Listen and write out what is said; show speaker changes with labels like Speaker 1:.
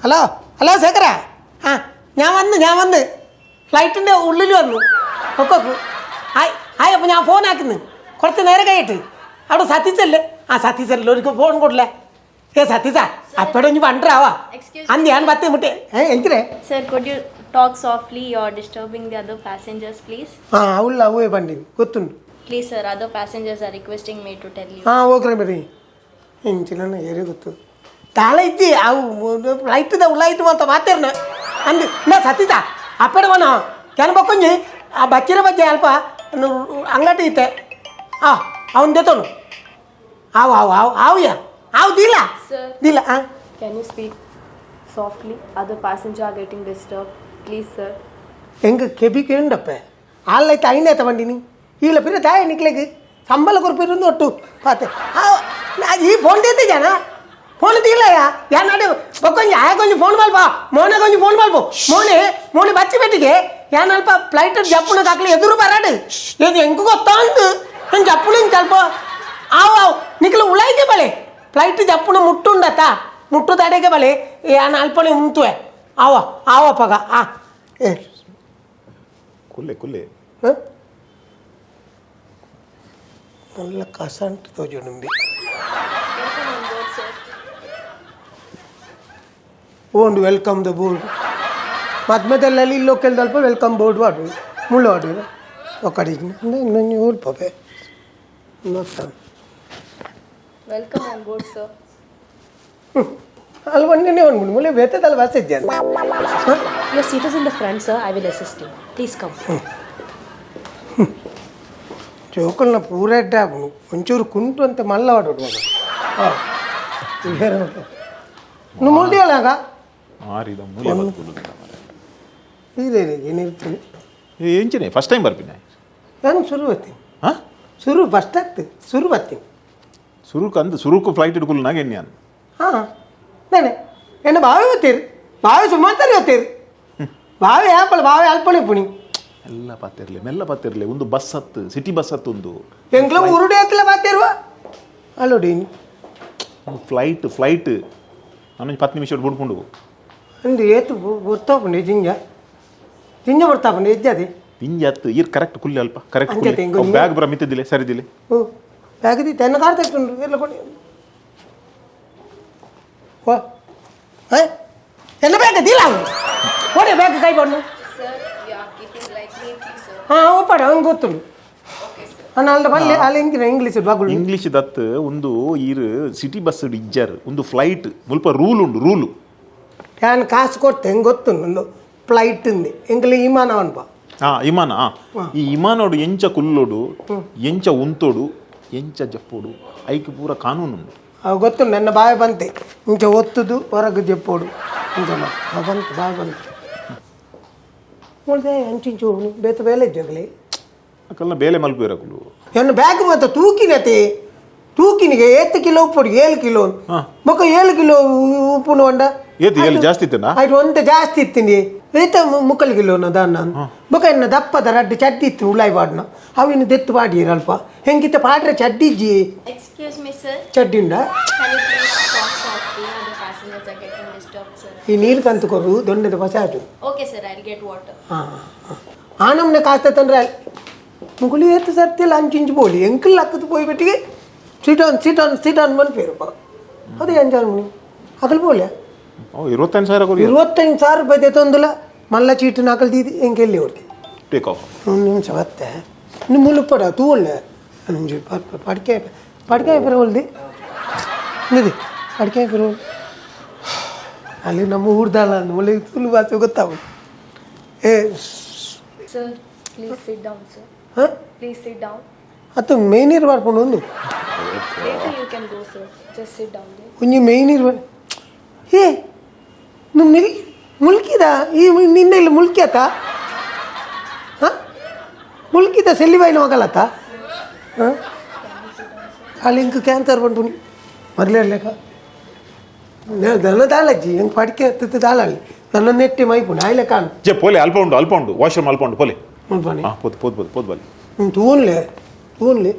Speaker 1: Hello hello ശേഖര, ആ ഞാൻ വന്ന്, ഞാൻ വന്ന് ഫ്ലൈറ്റിൻ്റെ ഉള്ളിൽ വന്നു. ഒക്കെ ആയി ആയി. അപ്പം ഞാൻ ഫോൺ ആക്കുന്നു, കുറച്ച് നേരം കഴിയട്ട്. അവിടെ സതീശല്ലേ? ആ സതീശല്ലേ, ഒരു ഫോൺ കൊടില്ലേ? ഏ സതീശ, അപ്പടെ ഒന്ന് പണ്ടാവാ.
Speaker 2: Excuse
Speaker 1: അന്ന് ഞാൻ പത്ത് മുട്ടേ ഏ എനിക്കേ.
Speaker 2: Sir, could you talk softly? You're disturbing the other passengers, please.
Speaker 1: ആ ഉള്ള അവേ പണ്ടി ಗೊತ್ತುಂಟು.
Speaker 2: Please, sir, other passengers are requesting me to tell you.
Speaker 1: ಹಾಂ ಓಕೆ ಬರೀ ಎಂಚಿನ ಏರಿ ಗೊತ್ತು ತಾಳ ಇದ್ದಿ ಅವು ಫ್ಲೈಟ್ದ ಉಳ್ಳಾಯ್ತು ಅಂತ ಮಾತೇರ್ನ ಅಂದು ನಾ ಸತ್ತಿದ ಅಪ್ಪಡ ವನ ಕೆನ ಬಕ್ಕೊಂಜಿ ಆ ಬಚ್ಚಿರ ಬಜ್ಜೆ ಅಲ್ಪ ಅಂಗಡಿ ಇತ್ತೆ. ಆ ಅವನ್ ದೇತೋನು ಆವು ಆವು ಆವು ಆವು ಯಾ ಆವು ದಿಲ್ಲ.
Speaker 3: Sir.
Speaker 1: ದಿಲ್ಲ ಆ.
Speaker 3: Can you speak softly? Other passengers are getting disturbed. Please, sir.
Speaker 1: ಎಂಗ ಕೆಬಿ ಕೇಂಡಪ್ಪೆ ಆಲ್ಲೈತೆ ಐನೇತ ಬಂಡಿನಿ ಇಲ್ಲ ಪಿರ ತಾಯ ನಿಕ್ಲೆಗ್ ಸಂಬಳ ಕೊರ್ಪಿರಂದು ಒಟ್ಟು ಪಾತೆ. ಈ ಫೋನ್ ದೇತೆ ಜನ ಫೋನ್ ತೀಲಯ್ಯ ಯಾನಾಡೆ ಬೊಕ್ಕೊಂಜಿ ಆಯ ಕೊಂಚ ಫೋನ್ ಮಲ್ಪ, ಮೋನೆ ಕೊಂಚ ಫೋನ್ ಮಲ್ಪ. ಮೋನೆ ಮೋನೆ ಬಚ್ಚಿ ಬೆಟ್ಟಿಗೆ ಯಾನ್ ಅಲ್ಪ ಫ್ಲೈಟ್ ಜಪ್ಪುನ ಕಾಕ್ಲಿ ಎದುರು ಬರಾಡು. ಇದು ಎಂಕು ಗೊತ್ತಾಂದು ನಾನು ಜಪ್ಪುನ ಸ್ವಲ್ಪ ಆವು ಆವು ನಿಕ್ಲ ಉಳಾಯ್ಕೆ ಬಳೆ. ಫ್ಲೈಟ್ ಜಪ್ಪುನ ಮುಟ್ಟುಂಡತ್ತ ಮುಟ್ಟು ತಡೆಗೆ ಬಳೆ ಯಾನ್ ಅಲ್ಪನೆ ಉಂತುವೆ. ಆವ ಆವ ಪಗ ಆ ಏ.
Speaker 4: ಕುಲ್ಲೆ ಕುಲ್ಲೆ.
Speaker 1: ಹ? നല്ല കസണ്ട് തോജുണ്ടുമ്പി.
Speaker 2: Welcome on board, sir.
Speaker 1: ಓಂಡು welcome the board ಮಧ್ಯದಲ್ಲಿ ಇಲ್ಲೊಕ್ಕೆಲ್ದ ಅಲ್ಪ welcome board ವಾಡು ಮುಳ್ಳು ವಾಡು ಒಕ್ಕಡಿ ಇನ್ನೊಂದು ಊರ್ಪವೆ ನೋಡ್ತಾನೆ.
Speaker 3: Welcome on board, sir.
Speaker 1: ಅಲ್ಲಿ ಒಂದೇ ಒಂದು ಮುಳ್ಳೆ ಬೇತದಲ್ಲ ಬಸ್ ಇದ್ದೆ.
Speaker 5: Your seat is in the front, sir. I will assist you. Please come.
Speaker 1: ಜೋಕಲ್ನ ಪೂರ ಎಡ್ಡೆ ಆಪುಂಡು, ಒಂಚೂರು ಕುಂಟು ಅಂತ ಮಲ್ಲ ವಾಡು. ಹಾಂ ಬೇರೆ నువ్వు ಮುಲ್ದಿಯಲ್ಲಾಗ.
Speaker 4: ಮಾರಿದ ಮೂಲೆ ಬದುಕುಲ್ಲ ಮಾರ್ರೆ.
Speaker 1: ಇದೆ ಏನಿರ್ತೀನಿ.
Speaker 4: ಏ ಎಂಚಿನೆ ಫಸ್ಟ್ ಟೈಮ್ ಬರ್ಪಿನ?
Speaker 1: ನಾನು ಶುರು ಬರ್ತೀನಿ.
Speaker 4: ಹಾಂ.
Speaker 1: ಶುರು ಫಸ್ಟ್ ಆಗ್ತು ಶುರು ಬರ್ತೀನಿ.
Speaker 4: ಸುರುಕು ಅಂದು ಸುರುಕು ಫ್ಲೈಟ್ ಹಿಡ್ಕೊಲ್ ನಾಗ ಎಣ್ಣೆ.
Speaker 1: ಹಾಂ ನಾನೇ ಎನ್ನ ಬಾವೆ ಬರ್ತೀರಿ, ಬಾವೆ ಸುಮಾರು ಬರ್ತೀರಿ, ಬಾವೆ ಆಪಲ್ ಬಾವೆ ಅಲ್ಪಣಿ ಪುಣಿ.
Speaker 4: ಎಲ್ಲ ಪಾತಿರ್ಲಿ, ಮೆಲ್ಲ ಪಾತಿರ್ಲಿ. ಒಂದು ಬಸ್ ಹತ್ತು, ಸಿಟಿ ಬಸ್ ಹತ್ತು ಒಂದು.
Speaker 1: ಎಂಕ್ಲ ಉರುಡೆ ಹತ್ತಲ ಬಾತಿರುವ ಅಲ್ಲೋಡಿ.
Speaker 4: ಒಂದು ಫ್ಲೈಟ್ ಫ್ಲೈಟ್ ನಾನು 10 ನಿಮಿಷ ಬುಡ್ಕೊಂಡು.
Speaker 1: ಅಂದು ಏತು ಬರ್ತಾಪುಂಡು ಜಿಂಜ ಜಿಂಜ ಬರ್ತಾಪುಂಡು ಎಜ್ಜಾದೆ.
Speaker 4: ಪಿಂಜ ಹತ್ತು ಈರ್ ಕರೆಕ್ಟ್ ಕುಲ್ಲಿ ಅಲ್ಪ ಕರೆಕ್ಟ್.
Speaker 1: ಅಂಚೆ
Speaker 4: ಕುಲ್ಲಿ
Speaker 1: ತೆಂಗು
Speaker 4: ಬ್ಯಾಗ್ ಬರ ಮಿತ್ತಿದ್ದಿಲ್ಲ ಸರಿದಿಲ್ಲ.
Speaker 1: ಓ ಬ್ಯಾಗ್ the ತೆನ್ನ car ತಟ್ಟುಂಡು ಎಲ್ಲ ಕೊಡಿ. ಓ ಏ ಎಲ್ಲ ಬ್ಯಾಗ್ ದಿಲ್ಲ ಕೊಡಿ, ಬ್ಯಾಗ್ ಕೈ ಬಣ್ಣು.
Speaker 3: Sir, you are keeping like neatly, sir.
Speaker 1: ಹಾಂ ಒಪ್ಪಾಡ ಹಂಗೆ ಗೊತ್ತುಂಡು.
Speaker 3: Okay, sir.
Speaker 1: ಅಣ್ಣ ಅಲ್ಲ ಬಲ್ಲೆ ಅಲ್ಲಿ ಎಂಕಿನ ಇಂಗ್ಲೀಷ್ ಬಗುಳು.
Speaker 4: ಇಂಗ್ಲೀಷ್ ದತ್ತು ಒಂದು ಈರ್ ಸಿಟಿ ಬಸ್ ಇಜ್ಜಾರ್, ಒಂದು ಫ್ಲೈಟ್ ಮುಲ್ಪ ರೂಲ್ ಉಂಡು ರೂಲು.
Speaker 1: ನಾನು ಕಾಸು ಕೊಡ್ತೆ ಹೆಂಗೆ ಗೊತ್ತುಂಡು, ಒಂದು ಫ್ಲೈಟ್ ఉంది ಎಂಕಲೆ ವಿಮಾನ ಅನ್ಪ.
Speaker 4: ಹಾ ವಿಮಾನ ಆ. ಈ ವಿಮಾನೋಡು ಎಂಚ ಕುಲ್ಲೋಡು, ಎಂಚ ಉಂತೋಡು, ಎಂಚ ಜಪ್ಪೋಡು, ಐಕ್ ಪೂರ ಕಾನೂನು ಉಂಡು.
Speaker 1: ಅವು ಗೊತ್ತುಂಡು. ನನ್ನ ಬಾಯಿ ಬಂತೆ ಇಂಚ ಒತ್ತುದು ಹೊರಗೆ ಜಪ್ಪೋಡು ಇಂಚ ಅವು ಬಂತು ಬಾಯಿ ಬಂತು ಮುಳ್ದೆ ಅಂಚಿಂಚು ಬೇತ ಬೇಲೆ ಜಗಲಿ.
Speaker 4: ಅಕಲ್ನ ಬೇಲೆ ಮಲ್ಪುವಿರಕುಲು.
Speaker 1: ಎನ್ನ ಬ್ಯಾಗ್ ಮತ್ತೆ ತೂಕಿನತೆ ತೂಕಿನಿಗೆ ಏತ್ ಕಿಲೋ ಉಪ್ಪುಡು 7 ಕಿಲೋ.
Speaker 4: ಹಾ.
Speaker 1: ಬೊಕ್ಕ 7 ಕಿಲೋ ಉಪ್ಪುನು వంಡ.
Speaker 4: ಏತ್ ಏಳು ಜಾಸ್ತಿ ಇತ್ತನಾ?
Speaker 1: ಆಯ್ತು ಒಂತೆ ಜಾಸ್ತಿ ಇತ್ತೀನಿ. ಏತ ಮುಕ್ಕಲ್ ಕಿಲೋನ ದಾನ್ನ ಬೊಕ್ಕ ಎನ್ನ ದಪ್ಪದ ರಡ್ಡು ಚಡ್ಡಿ ಇತ್ತು ಉಳ್ಳಾಯಿ ಪಾಡ್ನ, ಅವಿನ ದೆತ್ತು ಪಾಡಿಯರು ಅಲ್ಪ ಹೆಂಗಿತ್ತ ಪಾಡ್ರೆ ಚಡ್ಡಿಜ್ಜಿ.
Speaker 2: Excuse me, sir.
Speaker 1: ಚಡ್ಡಿ ಉಂಡ.
Speaker 2: Can you please talk softly? Other passengers are getting disturbed, sir.
Speaker 1: ಈ ನೀರು ಕಂತು ಕೊರು ದೊಣ್ಣದ ಪಸಾಟು.
Speaker 2: Okay, sir, I'll get water.
Speaker 1: ಹಾಂ ಆ ನಮ್ಮನೆ ಕಾಸ್ತ ತಂದ್ರೆ ಮುಗುಳಿ ಏತು ಸರ್ತಿಲ್ಲ ಅಂಚಿಂಚು ಪೋಲಿ ಎಂಕಲ್ ಲಕ್ಕದ ಪೋಯಿ ಬೆಟ್ಟಿಗೆ sit on sit on sit on ಬಂದು ಅದೇ ಅಂಜಾನ್ ಮುನಿ ಅಕಲ್ ಪೋಲ್ಯ.
Speaker 4: ಓ 25,000 ಕೊರಿ.
Speaker 1: 25,000 ರೂಪಾಯಿ ತೆತ್ತೊಂದುಲ ಮಲ್ಲ ಚೀಟು ನಾಕಲ್ ದೀದಿ ಎಂಕೆಲ್ಲಿ ಹೊಡ್ತಿ.
Speaker 4: Take off.
Speaker 1: ಒಂದು ನಿಮಿಷ ಬತ್ತೆ ಇನ್ನು ಮುಳುಪಡ ತೂವೊಳ್ಳೆ ಒಂಜಿ ಪಡಿಕೆ ಪಡಿಕೆ ಪರವಲ್ದಿ ನಿಧಿ ಪಡಿಕೆ ಪರವಲ್ ಅಲ್ಲಿ ನಮ್ಮ ಊರ್ದಲ್ಲ ಮುಳ್ಳಿ ತುಳು ಭಾಷೆ ಗೊತ್ತಾಗ ಏ.
Speaker 3: Sir, please sit down, sir.
Speaker 1: ಹಾಂ.
Speaker 3: Please sit down.
Speaker 1: ಅದು ಮೇನ್ ನೀರು ಬರ್ಕೊಂಡು ಒಂದು.
Speaker 3: Later you can go, sir. Just sit down there.
Speaker 1: ಒಂಜಿ ಮೇಯ್ನ್ ನೀರು ಏ నువ్వు ನಿಲ್ ಮುಲ್ಕಿದ ಈ ನಿನ್ನ ಇಲ್ಲಿ ಮುಲ್ಕಿಯತ ಹಾಂ ಮುಲ್ಕಿದ ಸೆಲ್ಲಿಬಾಯಿನ ಮಗಲತ್ತ ಹಾಂ ಅಲ್ಲಿ ಇಂಕ ಕ್ಯಾನ್ಸರ್ ಬಂತು ಮೊದಲೇ ಲೆಕ್ಕ ನನ್ನ ದಾಲಜ್ಜಿ ಹೆಂಗೆ ಪಡಿಕೆ ಹತ್ತಿತ್ತು ದಾಲಲ್ಲಿ ನನ್ನ ನೆಟ್ಟಿ ಮೈಪುಣ ಆಯ್ಲೆ ಕಾಣು.
Speaker 4: ಜೆ ಪೋಲೆ ಅಲ್ಪ ಉಂಡು, ಅಲ್ಪ ಉಂಡು ವಾಶ್ರೂಮ್ ಅಲ್ಪ ಉಂಡು ಪೋಲೆ.
Speaker 1: ಮುಲ್ಪನಿ.
Speaker 4: ಹಾ ಪೋದು ಪೋದು ಪೋದು ಪೋದು ಬಲ್ಲಿ.
Speaker 1: ತೂನ್ಲೆ ತೂನ್ಲೆ.